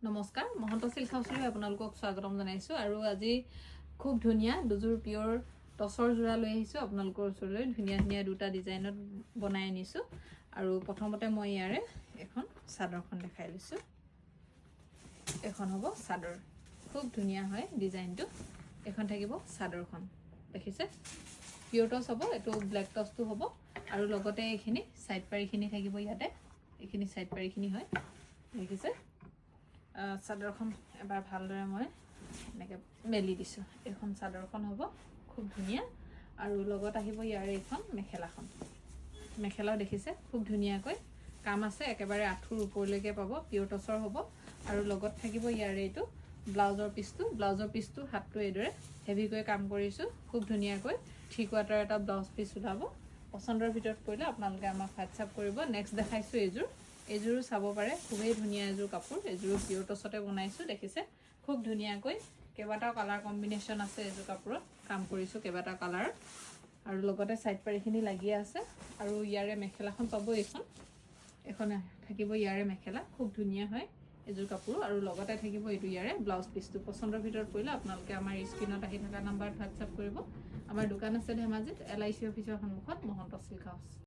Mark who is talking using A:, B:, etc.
A: নমস্কাৰ, মহন্ত চিল্ক হাউচলৈ আপোনালোকক স্বাগতম জনাইছোঁ। আৰু আজি খুব ধুনীয়া দুযোৰ পিয়ৰ টচৰ যোৰা লৈ আহিছোঁ আপোনালোকৰ ওচৰলৈ। ধুনীয়া ধুনীয়া দুটা ডিজাইনত বনাই আনিছোঁ। আৰু প্ৰথমতে মই ইয়াৰে এখন চাদৰখন দেখাই লৈছোঁ। এইখন হ'ব চাদৰ, খুব ধুনীয়া হয় ডিজাইনটো। এইখন থাকিব চাদৰখন, দেখিছে? পিয়ৰ টচ হ'ব এইটো, ব্লেক টচটো হ'ব। আৰু লগতে এইখিনি ছাইড পাৰিখিনি থাকিব ইয়াতে। এইখিনি ছাইড পাৰিখিনি হয়, দেখিছে? চাদৰখন এবাৰ ভালদৰে মই এনেকৈ মেলি দিছোঁ। এইখন চাদৰখন হ'ব, খুব ধুনীয়া। আৰু লগত আহিব ইয়াৰে এইখন মেখেলাখন। মেখেলাও দেখিছে, খুব ধুনীয়াকৈ কাম আছে, একেবাৰে আঁঠুৰ ওপৰলৈকে পাব। পিয়ৰ টচৰ হ'ব। আৰু লগত থাকিব ইয়াৰে এইটো ব্লাউজৰ পিচটো। ব্লাউজৰ পিচটো হাতটো এইদৰে হেভিকৈ কাম কৰিছোঁ। খুব ধুনীয়াকৈ থ্ৰী কোৱাৰ্টাৰ এটা ব্লাউজ পিচ ওলাব। পচন্দৰ ভিতৰত পৰিলে আপোনালোকে আমাক হোৱাটছআপ কৰিব। নেক্সট দেখাইছোঁ এইযোৰ। এইযোৰো চাব পাৰে, খুবেই ধুনীয়া এযোৰ কাপোৰ। এইযোৰো পিয়ৰ টচতে বনাইছোঁ, দেখিছে? খুব ধুনীয়াকৈ কেইবাটাও কালাৰ কম্বিনেশ্যন আছে এইযোৰ কাপোৰত। কাম কৰিছোঁ কেইবাটাও কালাৰত আৰু লগতে ছাইড পাৰিখিনি লাগি আছে। আৰু ইয়াৰে মেখেলাখন পাব এইখন। এইখন থাকিব ইয়াৰে মেখেলা, খুব ধুনীয়া হয় এইযোৰ কাপোৰো। আৰু লগতে থাকিব এইটো ইয়াৰে ব্লাউজ পিচটো। পচন্দৰ ভিতৰত পৰিলে আপোনালোকে আমাৰ স্ক্ৰীণত আহি থকা নাম্বাৰত হোৱাটছআপ কৰিব। আমাৰ দোকান আছে ধেমাজিত, এলআইচি অফিচৰ সন্মুখত, মহন্ত চিল্ক হাউচ।